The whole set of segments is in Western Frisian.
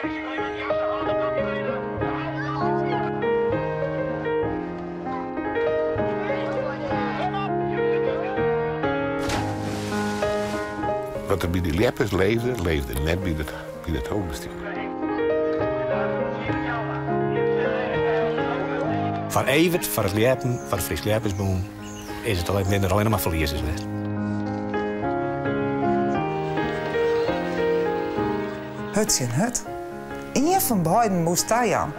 Wat der by de ljeppers leefde, leefde net by it hoofdbestjoer. Foar Evert, foar it ljeppen, foar it Frysk Ljeppersbûn is it binne der allinnich mar ferliezers west. Hurd tsjin hurd. Ien fan beiden moast tajaan.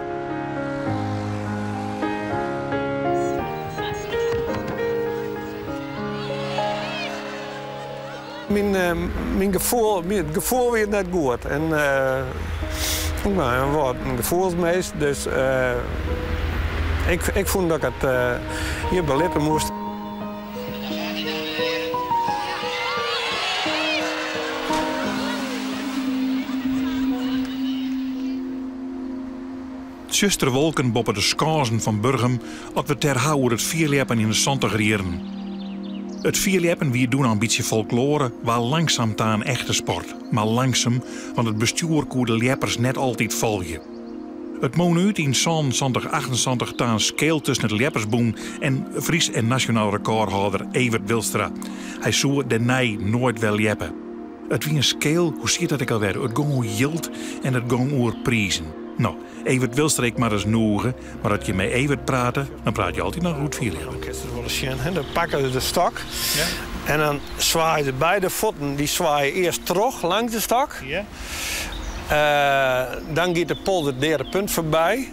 Myn gefoel, it gefoel wie net goed. En ik bin wat in gefoelsmins, dus ik fûn dat ik it hjirby litte moast. Tsjustere wolken boppe de skânzen fan Burgum as we it dêr ha oer it fierljeppen yn de santiger jierren. It fierljeppen wie doe noch in bytsje folkloare, waard langsum ta in echte sport. Mar langsum, want it bestjoer koe de ljeppers net altyd folgje. It mûne út yn sânensantich achtensantich ta in skeel tusken it Ljeppersbûn en Frysk en nasjonaal rekôrhâlder Evert Wilstra. Hy soe dêrnei noait wer ljeppe. It wie in skeel, hoe siet dat ek alwer, it gong oer jild en it gong oer prizen. No, Evert Wilstra ek mar ris nûge, mar as je mei Evert prate, dan prate je altyd noch oer it fierljeppen. Kinst it wolris sjen, hè? Dan pakke se de stok en dan swaaie se beide fuotten, dy swaaie earst troch langs de stok. Dan giet de pols it deade punt foarby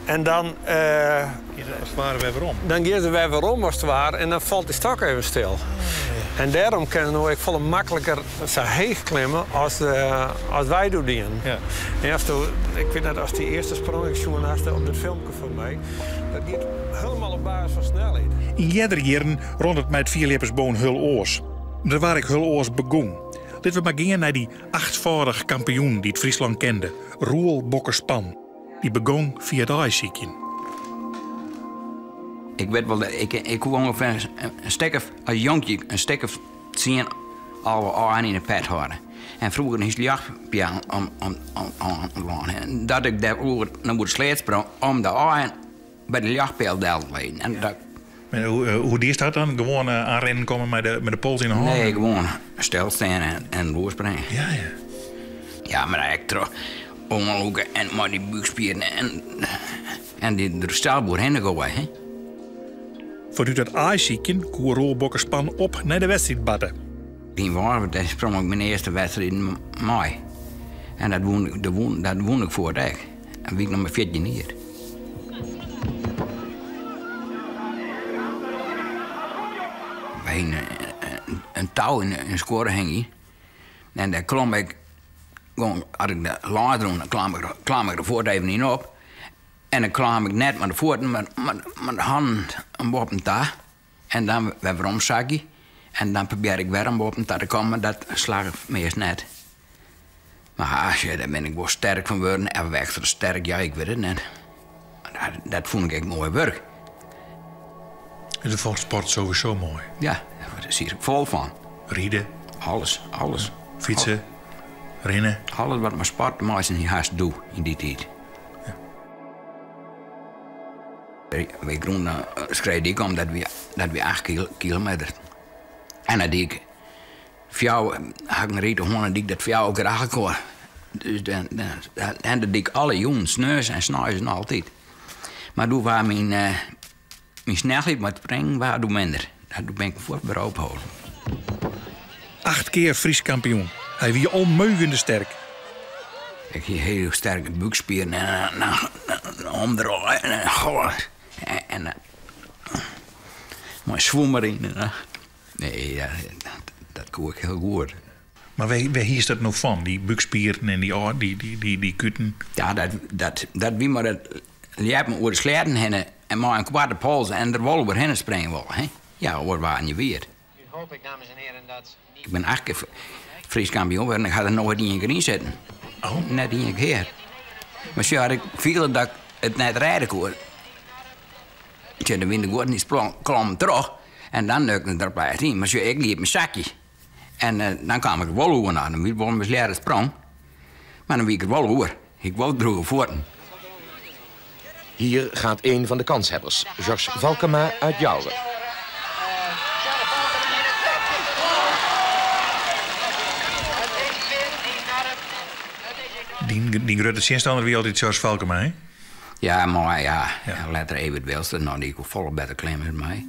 en dan. Gean se as it ware wer werom. Dan gean se wer werom as it ware en dan falt dy stok even stil. En dêrom kinne se no ek folle makliker sa heech klimme as, as wy doe dienen. En asto, ik wit net oftst dy earste sprong ek sjoen hast op dat filmke fan my, dat giet hielendal op basis fan snelheid. Yn earder jierren rûn it mei it fierljeppersbûn hiel oars. Der waard ek hiel oars begûn. Litte we mar gean nei dy Achtfâldich kampioen dy't Fryslân kende, Roel Bokke Span, dy begûn fia it aaisykjen. Ik wit wol, ik, ik koe ûngefear in stik of, as jonkje, in stik of tsien, 11 aaien yn 'e pet hâlde. En froeger hiest ljochtpeallen om, om, om, om it lân hinne. Dat ik dêr oer nei oer de sleat sprong om de aaien by de ljochtpeal del te lizzen. En dat. Maar hoe, hoe diest dat dan? Gewoan aanrinnen komme mei de, mei de pols yn de hân? Nee, gewoan stilstean en, en oerspringe. Ja, ja. Ja, mar ek troch oanlûke en mei dy búkspieren en, en dy der stel oerhinne goaie. Hè? Fanút dat aaisykjen koe Roel Bokke Span op nei de wedstriid batte. Yn Warwert dêr sprong ik myn earste wedstriid mei. En dat wûn, dat wûn, dat wûn ik fuort ek. En wie ik noch mar 14 jier. Wy hiene in tou yn in skuorre hingjen. En dêr klom ik, gewoan, as ik de lâns rûn, dan klom ik, klom ik der fuort even yn op. En dan klom ik net mei de fuotten, mar mei de hannen boppen ta. En dan wer werom sakje. En dan probearre ik wer om boppen ta te kommen, dat slagge meast net. Mar ha, dêr bin ik wol sterk fan wurden. En ekstra sterk, ja, ik wit it net. Dat, dat fûn ik ek moai wurk. En do fûnst sport sowieso moai? Ja, dêr siet ik fol fan. Ride? Alles, alles. Fytse, rinne? Alles wat mei sport te meitsjen hie hast doe, yn dy tiid. Ja. Wy grûnen Skreedyk om, dat wie, dat wie acht kilometer. En dat die ik fjouwer, ha ik in rite hân, dan die ik dat fjouwer kear achter elkoar. Dus dan, dan, en dat die ik alle jûnen, sneons en sneins en altyd. Mar doe waard myn, uh, myn snelheid mei it springen waard doe minder. Doe bin ik fuort wer opholden. Acht kear Frysk kampioen. Hy wie almeugende sterk. Ik hie hiel sterke búkspieren en dan omdraaien en goh, en mei swom deryn. Nee, ja, dat, dat koe ik hiel goed. Mar wêr, wêr hiest dat no fan, dy búkspieren en dy, dy, dy, dy, dy kuten? Ja, dat, dat, dat wie mar it ljeppen oer de sleatten hinne en mei in koarte pols en der wol oerhinne springe wolle. Hè? Ja, oars waarden je wiet. Ik bin acht kear Frysk kampioen wurden, ik ha der noait ien kear yn sitten. Oh. Net ien kear. Mar sjoch, as ik fielde dat ik it net rêde koe, tsjin de wyn de guodden dy sprong klommen troch en dan nukte ik der op lêst yn. Mar sjoch, ik liet my sakje. En dan kaam ik der wol oer. No, dan wie it wol in mislearre sprong, mar dan wie ik der wol oer. Ik wol drûge fuotten. Hier gaat een van de kanshebbers, George Valkema uit Joure. Dyn grutte tsjinstanner wie altyd George Valkema, hè? Ja, mar ja, letter Evert Wilster, no, dy koe folle better klimme as my.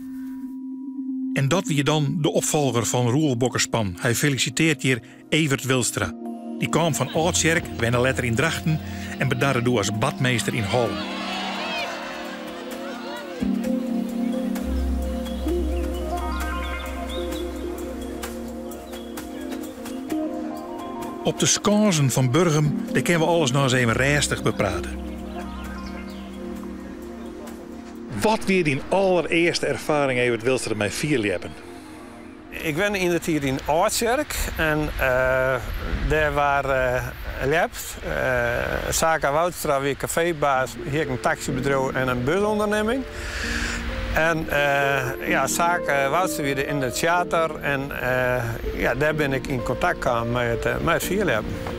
En dat wie dan de opfolger fan Roel Bokkespan. Hy felisitearret hjir Evert Wilstra. Dy kaam fan Aldtsjerk, wenne letter yn Drachten en bedarre doe as badmeester yn Hollum. Op de skânzen fan Burgum, dêr kinne we alles noch ris even rêstich beprate. Wat wie dyn allerearste erfaring, Evert Wilstra, mei fierljeppen? Ik wenne yn de tiid yn Aldtsjerk en dêr waard ljept. Saka Woudstra wie kafeebaas, hie ek in taksybedriuw en in busûndernimming. En ja, Sake Woudstra wie de initiator en ja, dêr bin ik yn kontakt kaam mei it mei it fierljeppen.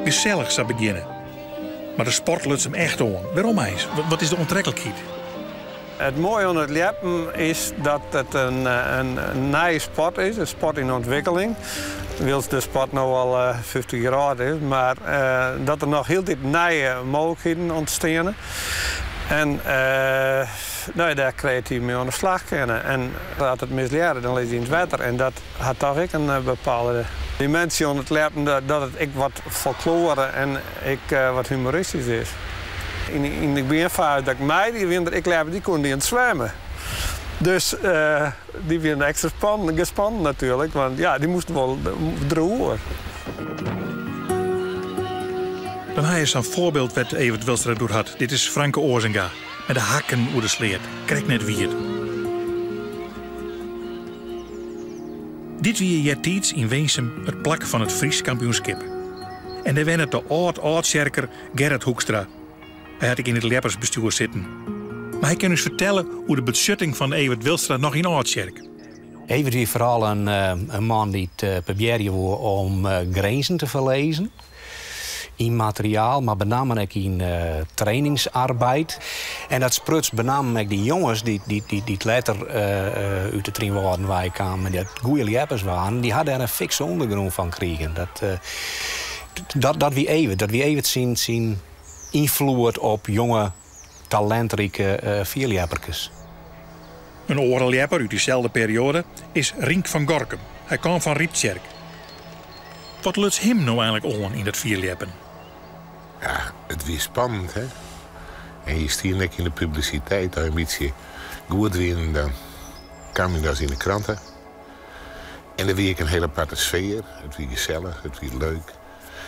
Gesellich sa begjinne. Mar de sport luts him echt oan. Wêrom eins? Wat is de oantreklikheid? It moaie oan it ljeppen is dat it in nije sport is, in sport yn ûntwikkeling. Wylst de sport no al 50 jier âld is, mar dat der noch hieltyd nije mooglikheden ûntsteane. En no ja, dêr kreatyf mei oan de slach kinne. En as it mislearret, dan lizze je yn it wetter. En dat hat toch ek in bepaalde diminsje oan it ljeppen, dat it ek wat folkloare en ek wat humoristysk is. Yn de begjinfaze dat ik meidie, wiene der ek ljeppers dy koene net swimme. Dus dy wiene ekstra gespannen natuerlik, want ja, dy moasten wol deroer. Dan ha je sa'n foarbyld wêr't Evert Wilstra it oer hat. Dit is Franke Oazenga mei de hakken oer de sleat, krekt net wiet. Dit wie eartiids yn Winsum it plak fan it Frysk kampioenskip. En dêr wennet de âld-Aldtsjerker Gerrit Hoekstra. Hy hat ek yn it ljeppersbestjoer sitten. Mar hy kin ús fertelle oer de betsjutting fan Evert Wilstra noch yn Aldtsjerk. Evert wie foaral in man dy't probearje woe om grinzen te ferlizzen. Yn materiaal, mar benammen ek yn trainingsarbeid. En dat spruts benammen ek dy jonges dy't letter út de Trynwâlden wei kamen, dy't goede ljeppers waarden, dy ha dêr in fikse ûndergrûn fan krigen. Dat, dat wie Evert. Dat wie Evert syn ynfloed op jonge, talintrike fierljepperkes. In oare ljepper út dyselde perioade is Rienk van Gorkum. Hy kaam fan Ryptsjerk. Wat luts him no eigenlik oan yn dat fierljeppen? Ja, it wie spannend, hè. En je stiene ek yn de publisiteit, as je in bytsje goed wiene, dan kaam je dan yn de krante. En der wie ek in hiel aparte sfear. It wie gesellich, it wie leuk.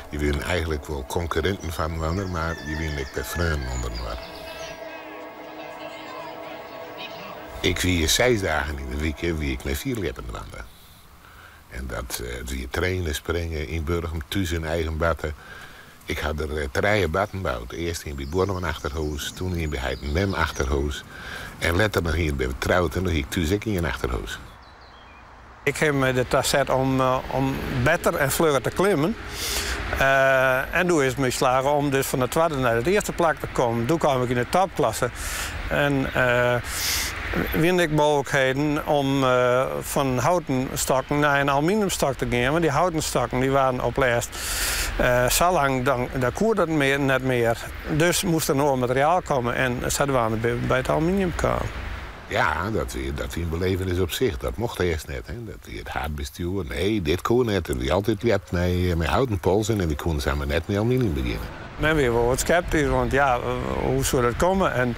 Je wiene eigenlik wol konkurrinten fan inoar, mar je wiene ek wer freonen ûnder inoar. Ik wie seis dagen yn de wike wie ik mei fierljeppen dwaande. En dat wie trainen, springen yn Burgum, thús in eigen batte. Ik ha der trije batten boud. Earst ien by buorman achter hûs, toen ien by heit en mem achter hûs. En letter noch ien by troud en doe hie ik thús ek ien achter hûs. Ik ha my derta set om better en flugger te klimmen. En doe is it my slagge om dus fan de twadde nei it earste plak te kommen. Doe kaam ik yn de topklasse. En wiene ek mooglikheden om fan houten stokken nei in aluminiumstok te gean. Want dy houten stokken dy waarden op lêst sa lang, dan koe dat net mear. Dus moast der in oar materiaal komme en sadwaande binne we by it aluminium kaam. Ja, dat wie, dat wie in belevenis op sich. Dat mocht earst net. Hè. Dat wie it haadbestjoer. Nee, dit koe net. It wie altyd ljept mei, mei houten polsen en wy koene samar net mei aluminium begjinne. Men wie wol wat skeptysk, want ja, hoe soe dat komme? En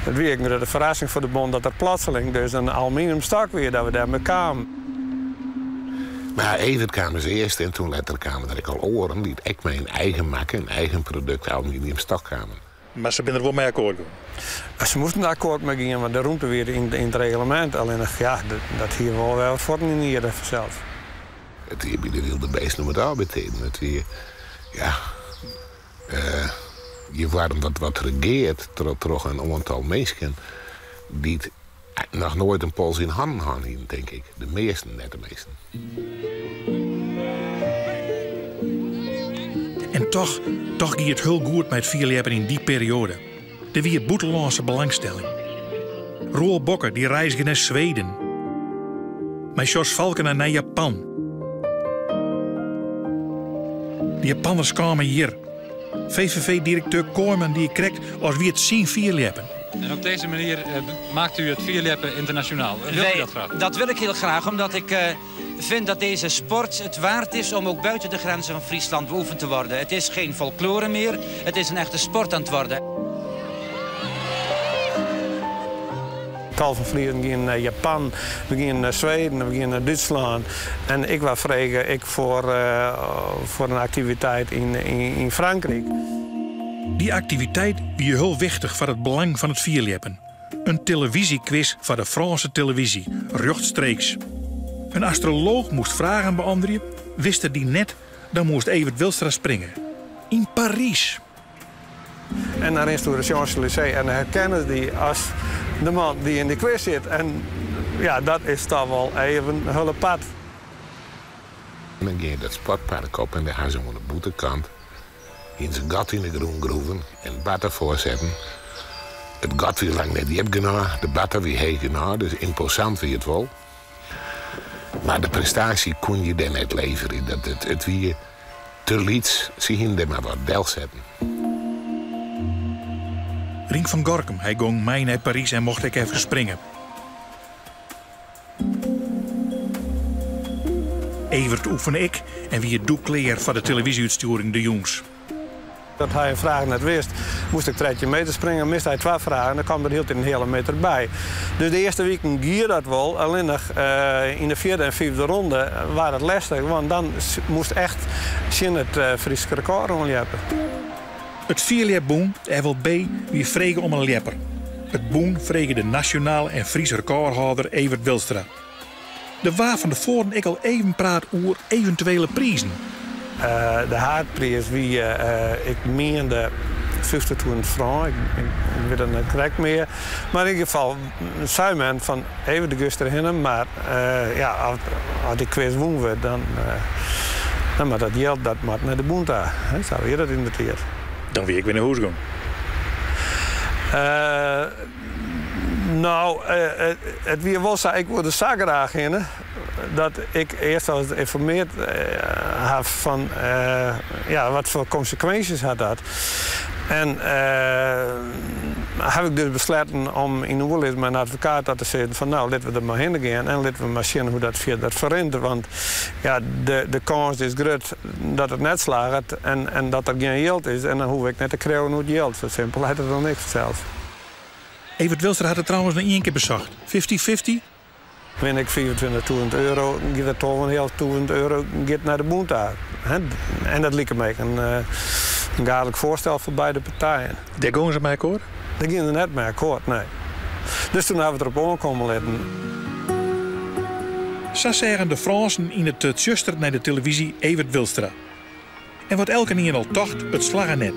it wie ek in grutte ferrassing foar de bond dat der plotseling dus in aluminiumstok wie, dat we dêrmei kamen. Mar Evert kaam as earste en toen letter kamen der ek al oaren dy't ek mei in eigen makke, in eigen produkt aluminiumstok kamen. Mar se binne der wol mei akkoart gien? Se moasten der akkoart mei gean, want de rûmte wie yn it reglemint. Allinnich, ja, dat hie wol wer wat fuotten yn de ierde fansels. It wie by de Wylde Beesten om it ôfbetiden. It wie, ja, je waarden wat, wat regeard troch in oantal minsken dy't noch noait in pols yn hannen hân hienen, tink ik. De measten, net de measten. En toch, toch gie it hiel goed mei it fierljeppen yn dy perioade. Der wie bûtenlânske belangstelling. Roel Bokke dy reizge nei Sweden. Mei Sjors Falkena nei Japan. De Japanners kamen hjir. VVV-direkteur Kooijman die krekt as wie it syn fierljeppen. En op deze manier maakt u het fierljeppen internationaal. Wilt u dat graag? Dat wil ik heel graag, omdat ik vind dat deze sport het waard is om ook buiten de grenzen van Friesland beoefend te worden. Het is geen folklore meer, het is een echte sport aan het worden. Tal fan Friezen giene nei Japan, we giene nei Sweden, we giene nei Dútslân. En ik waard frege ek foar, foar in aktiviteit yn, yn Frankryk. Dy aktiviteit wie hiel wichtich foar it belang fan it fierljeppen. In televyzjekwis foar de Frânske televyzje, rjochtstreeks. In astrolooch moast fragen beäntwurdzje, wist er dy net, dan moast Evert Wilstra springe. Yn Parys. En dan rinst oer de Champs-Élysées en dan herkenne se dy as de man dy't yn de kwis sit. En ja, dat is toch wol even hiel apart. En dan gean je dat sportpark op en dêr ha se oan de bûtenkant hiene se in gat yn de grûn groeven en bard derfoar setten. It gat wie lang net djip genôch, de barte wie heech genôch, dus ymposant wie it wol. Mar de prestaasje koene je dêr net leverje. Dat, it wie te lyts, se hiene dêr mar wat delsetten. Rienk van Gorkum, hy gong mei nei Parys en mocht ek efkes springe. Evert oefene ek en wie doe klear foar de televyzje-útstjoering de jûns. Dat hy in fraach net wist, moast ik 13 meter springe. Miste hy twa fragen, dan kaam der hieltyd in heale meter by. Dus de earste wiken gie dat wol, allinnich yn de fjirde en fyfde ronde waard it lestich, want dan moast echt tsjin it Fryske rekôr oanljeppe. It fierljepbûn, de FLB, wie frege om in ljepper. It bûn frege de nasjonaal en Frysk rekôrhâlder Evert Wilstra. Der waard fan tefoaren ek al even praat oer eventuele prizen. De haadpriis wie, ik miende, 50.000 frank. Ik wit it net krekt mear. Mar yn ieder gefal sei men fan even de guster hinne, mar ja, as dy kwis wûn wurdt, dan, dan moat dat jild dat moat nei de bûn ta. Sa wie dat yn de tiid. Dan wie ik wer nei hûs gong. No, it wie wol sa, ik woe der sa graach hinne, dat ik earst al ynformearre haw fan ja, wat foar konsekwinsjes hat dat. En haw ik dus besletten om yn oerlis mei in advokaat dat te sizzen fan no, litte we der mar hinne gean en litte we mar sjen hoe't dat fierder ferrint. Want ja, de kâns is grut dat it net slagget en dat der gjin jild is en dan hoech ik net te kreauwen oer it jild. Sa simpel hat it dan ek fansels. Evert Wilstra hat it trouwens noch ien kear besocht. Fifty-fifty? Win ik 25.000 euro, giet der 12.500 euro giet nei de bûn ta. En dat like my ek in gaadlik foarstel foar beide partijen. Dêr gongen se mei akkoart? Dêr giene se net mei akkoart, nee. Dus toen hawwe we it derop oankommen litten. Sa seagen de Frânsen yn it tsjuster nei de televyzje Evert Wilstra. En wat elkenien al tocht, it slagge net.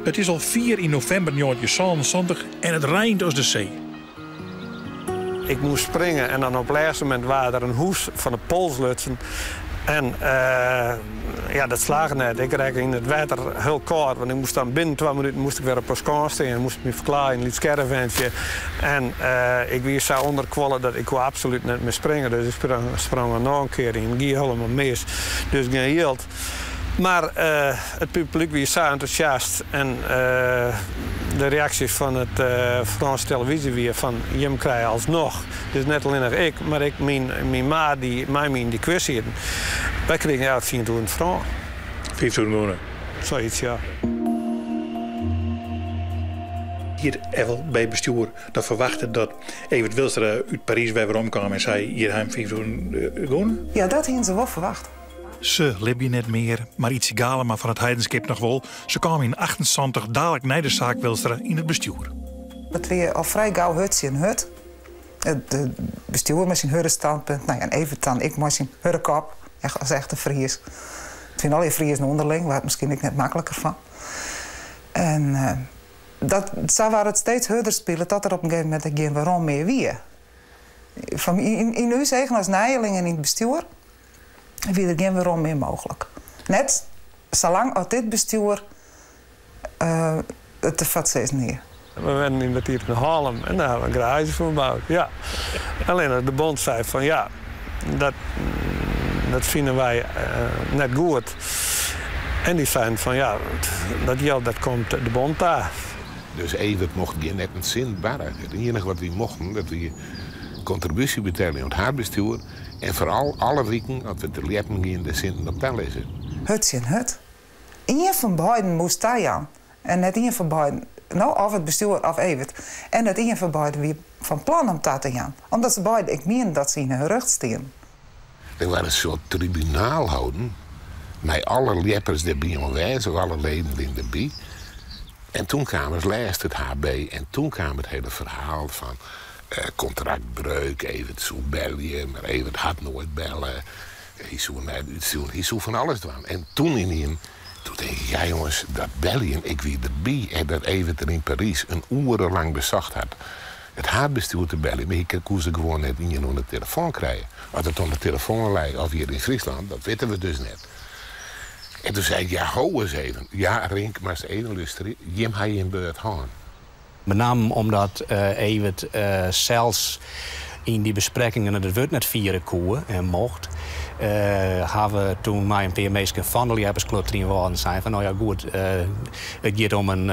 It is al fier yn novimber 1977 en it reint as de see. Ik moast springe en dan op it lêste momint waard der in hûs fan de pols lutsen. En ja, dat slagge net. Ik rekke yn it wetter hiel kâld, want ik moast dan binnen twa minuten moast ik wer op 'e skâns stean. Moast ik my ferklaaie yn in lyts caravantsje. En ik wie sa ûnderkuolle dat ik koe absolút net mear springe. Dus ik sprong er noch in kear yn. Gie hielendal mis. Dus gjin jild. Mar it publyk wie sa entûsjast en de reaksje fan it Frânske televyzje wie fan jim krije alsnoch. Dus net allinnich ik, mar ek myn maat dy't mei my yn dy kwis sieten. Wy krigen elk 10.000 frank. 5.000 gûne? Sayts, ja. Hie it FLB-bestjoer dan ferwachte dat Evert Wilstra út Parys wer weromkaam en sei hjir ha jim 5.000 gûne? Ja, dat hiene se wol ferwachte. Se libje net mear, mar Ietsje Galema fan it Heidenskip noch wol. Se kaam yn 78 dalik nei de saak Wilstra yn it bestjoer. It wie al frij gau hurd tsjin hurd. It bestjoer mei syn hurde standpunt, no ja, en Evert dan ek mei syn hurde kop. Echt, as echte Fries. It wiene allegear Friezen ûnderling, waard miskien ek net makliker fan. En dat, sa waard it steeds hurder spile dat der op in gegeven momint ek gjin werom mear wie. Fan, yn, yn ús eagen as nijelingen yn it bestjoer wie der gjin werom mear mooglik. Net salang as dit bestjoer it derfoar te sizzen hie. We wennen yn de tiid yn Hallum en dêr hawwe we in garaazje foar boud. Ja. Allinnich de bond sei fan ja, dat, dat fine wy net goed. En dy seinen fan ja, dat jild dat komt de bond ta. Dus Evert mocht gjin net in sint barre. It iennige wat wy mochten, dat wie kontribúsje betelje oan it haadbestjoer en foaral alle wiken, as we te ljeppen giene, de sinten op talizze. Hurd tsjin hurd. Ien fan beiden moast tajaan. En net ien fan beiden, no, of it bestjoer of Evert. En net ien fan beiden wie fan plan om ta te jaan, omdat se beiden ek mienden dat se yn hun rjocht stienen. Der waard in soart tribunaal holden, mei alle ljeppers derby oanwêzich, alle leden wiene derby. En toen kaam as lêste it HB en toen kaam it hiele ferhaal fan kontraktbreuk, Evert soe belje, mar Evert hat noait belle. Hy soe net útstjoerd, hy soe fan alles dwaan. En toen ynienen, toen tink ik, ja jonges, dat beljen, ik wie derby en dat Evert der yn Parys in oere lang besocht hat it haadbestjoer te beljen, mar hy koe se gewoan net ien oan de telefoan krije. Oft it oan de telefoan lei of hjir yn Fryslân, dat witte we dus net. En toen sei ik, ja ho ris even, ja Rink, moatst even lústerje, jim ha jim beurt hân. Benammen omdat Evert sels yn dy besprekkingen it wurd net fiere koe en mocht, hawwe we toen mei in pear minsken fan de Ljeppersklup Trynwâlden sein fan no ja goed, it giet om in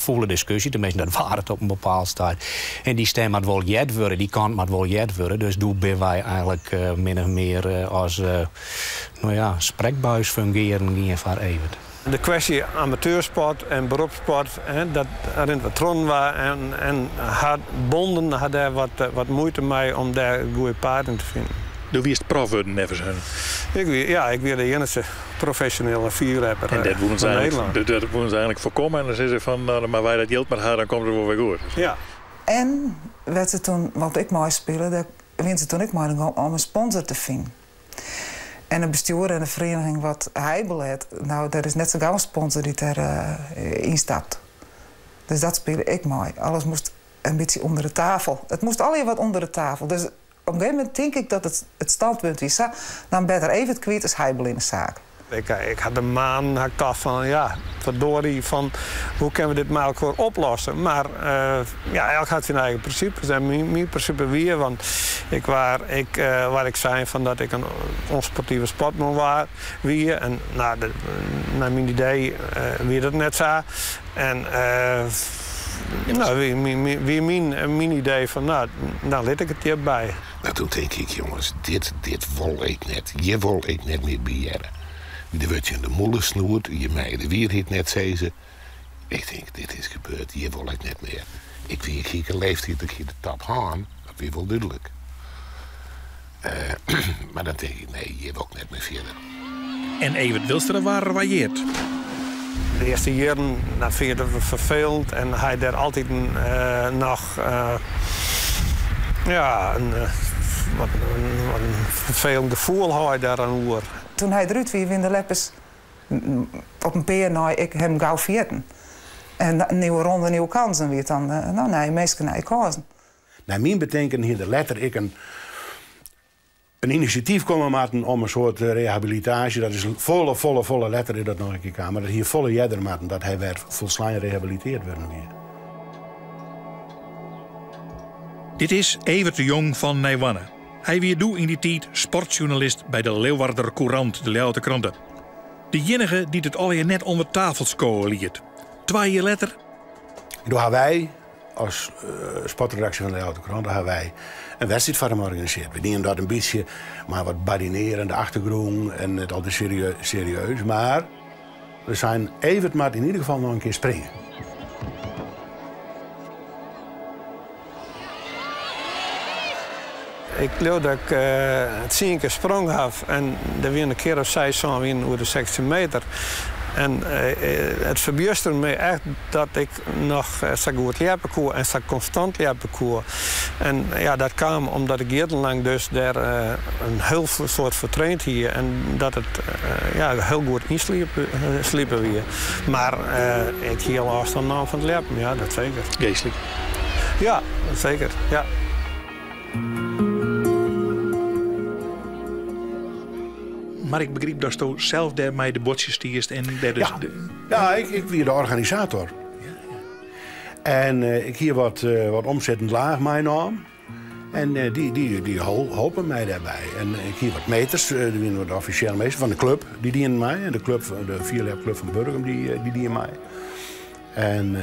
fûle diskusje, teminsten dat waard it op in bepaald stuit. En dy stim moat wol heard wurde, dy kant moat wol heard wurde, dus doe binne wy eigenlik min of mear as no ja, sprekbuis fungearjen gien foar Evert. De kwestje amateursport en beropssport, dat rint wat trochinoar en, en har bonden ha dêr wat, wat muoite mei om dêr goede paden te finen. Do wiest prof wurden neffens hun? Ik wie, ja, ik wie de iennichste profesjonele fierljepper En dat woenen fan se Nederlân. eigenlijk, dat woenen se eigenlijk foarkomme en dan sizze se fan, nou, dan moatte wy dat jild mar ha, dan komt it wol wer goed. Ja. En wêr't se toen, want ik meispile, dêr wiene se toen ek mei om in sponsor te finen. En it bestjoer en de ferieniging wat hy belet, no, der is net sa gau in sponsor dy't dêr ynstapt. Dus dat spile ek mei. Alles moast in bytsje ûnder de tafel. It moast allegear wat ûnder de tafel. Dus op in gegeven momint tink ik dat it it standpunt wie sa, dan better Evert kwyt as Heibel yn de saak. Ik, ik ha de maanden ha ik tocht fan ja, verdorie, fan hoe kinne we dit mei elkoar oplosse? Mar ja, elk hat syn eigen prinsipes en myn, myn prinsipe wie, want ik waar ik, waar ik sein fan dat ik in ûnsportive sportman waar, wie en nou, de, nei myn idee wie dat net sa. En nou, wie, myn, wie myn, myn idee fan nou, dan lit ik it hjirby. Nou, toen tink ik, jonges, dit, dit wol ik net. Hjir wol ik net mear by hearre. Der wurdt jin de mûle snoerd, je meie de wierheid net sizze. Ik tink, dit is gebeurd, hjir wol ik net mear. Ik wie, ik hie in leeftiid, ik hie de top hân, dat wie wol dúdlik. Mar dan tink ik, nee, hjir wol ik net mear fierder. En Evert Wilstra waard railleard. De earste jierren dan fyn je it ferfelend en ha je dêr altyd noch ja, in, wat in ferfelend gefoel ha je dêr oan oer. Toen hy derút wie, wiene de leppers op in pear nei ek him gau ferjitten. En in nieuwe ronde, nieuwe kansen wie it dan, no, nije minsken, nije kânsen. Nei myn betinken hie der letter ek in in inisjatyf komme moatten om in soart rehabilitaasje. Dat is folle, folle, folle letter is dat noch in kear kaam. Mar dat hie folle earder moatten dat hy wer folslein rehabiliteard wurden wie. Dit is Evert de Jong fan Nijhoarne. Hy wie doe yn dy tiid sportsjoernalist by de Leeuwarder Courant, de Ljouwerter Krante. De iennige dy't it allegear net ûnder tafel skowe liet. Twa jier letter. Doe ha wy as sportredaksje fan de Ljouwerter Krante ha wy in wedstriid foar him organisearre. We dienen dat in bytsje mei wat badinearjende achtergrûn en net al te serieus, mar we seinen Evert moat yn ieder gefal noch in kear springe. Ik leau dat ik tsien kear sprong haw en der wiene in kear of seis, sân wiene oer de 16 meter. En it ferbjustere my echt dat ik noch sa goed ljeppe koe en sa konstant ljeppe koe. En ja, dat kaam omdat ik jierrenlang dus dêr in hiel soad foar traind hie en dat it ja, hiel goed ynsliepen wie. Mar ik hie al ôfstân naam fan it ljeppen, ja, dat seker. Geastlik? Ja, seker, ja. Mar ik begryp datsto sels dêr mei de buordsjes stiest en dêr dus. Ja, ja ik, ik wie de organisator. En eh, ik hie wat, eh, wat omsittend laach meinaam. En eh, dy, dy, dy holpen my dêrby. En ik hie wat meters, der wiene wat offisjele minsken fan de klup, dy dienen mei. En de klup, de fierljepklup fan Burgum, dy, dy dienen mei. En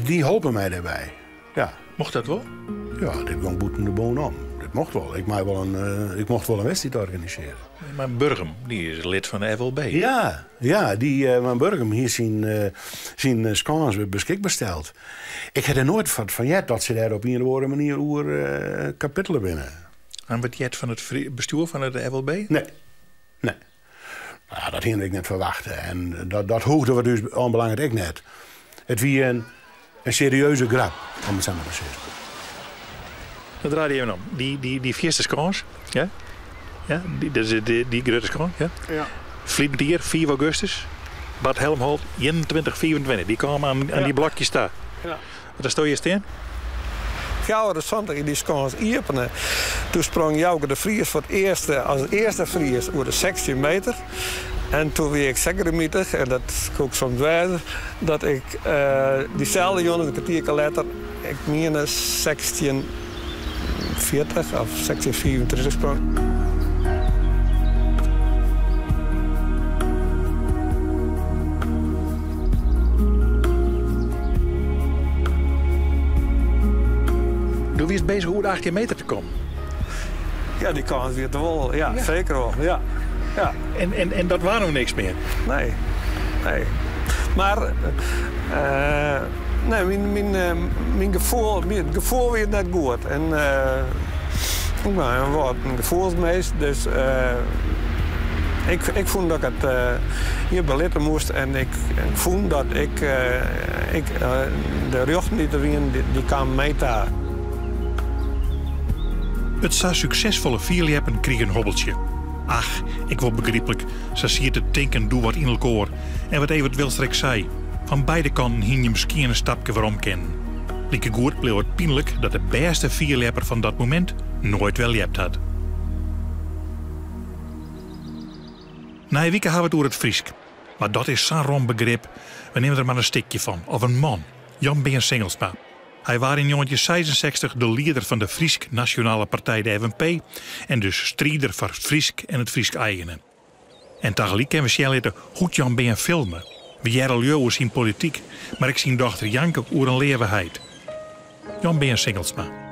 dy holpen my dêrby. Ja. Mocht dat wol? Ja, dit gong bûten de boun om. Dit mocht wol. Ik, mei wol in, eh, ik mocht wol in wedstriid organisearje. Mar Burgum, dy is lid fan de FLB. Ja, ja dy, uh, Burgum hie syn, uh, syn skâns beskikber steld. Ik ha der noait fan fan heard dat se dêr op ien of oare manier oer uh, kapittele binne. En wat heard fan it bestjoer fan de FLB? Nee, nee. Nou, dat hiene ik net ferwachte. En dat, dat hoegde wat ús oanbelanget ek net. It wie in, in serieuze grap, om it sa mar te sizzen. Dat draaide even om. Dy, dy, dy fierste skâns, ja? Ja, dy, dat is dy, dy grutte skâns, ja? Ja. Ferline jier, 5 augustus, Bart Helmholt, 21, 25. Dy kaam oan, oan dy blokjes ta. Ja. Wat sto hjir stean? 74 yn dy skâns iepene. Doe sprong Jouke de Vries foar it earst as earste Fries oer de 16 meter. En doe wie ik sa grimmitich, en dat koe ik soms wêze, dat ik dyselde jûn, in kertierke letter, ik miende 1640 of 1635 sprong. Doe wiest bezich oer de 18 meter te kommen. Ja, dy kâns wie der wol. Ja, ja. Seker wol. Ja. Ja. En, en, en dat waard noch niks mear? Nee. Nee. Mar uh, nee, myn, myn, uh, myn gefoel, myn gefoel wie net goed. En uh, ik bin wat in gefoelsmins, dus ik, ik fûn dat ik it hjir belitte moast. En ik, ik fûn dat ik, ik de rjochten dy't der wienen, dy, dy kamen my ta. It sa suksesfolle fierljeppen krige in hobbeltsje. Ach, ek wol begryplik, sa siet it tinken doe wat yn elkoar. En wat Evert Wilster ek sei, fan beide kanten hiene je miskien in stapke werom kinnen. Likegoed bleau it pynlik dat de bêste fierljepper fan dat momint noait wer ljept hat. Nije wike ha we it oer it Frysk. Mar dat is sa'n rom begrip, we nimme der mar in stikje fan. Of in man, Jan Bearn Singelsma. Hy waard yn 1966 de lieder fan de Frysk Nasjonale Partij, de FNP, en dus strider foar it Frysk en it Frysk eigene. En tagelyk kinne we sjen litte hoe't Jan Bearn filme. We hearre lju oer syn polityk, mar ek syn dochter Janke oer in leave heit. Jan Bearn Singelsma.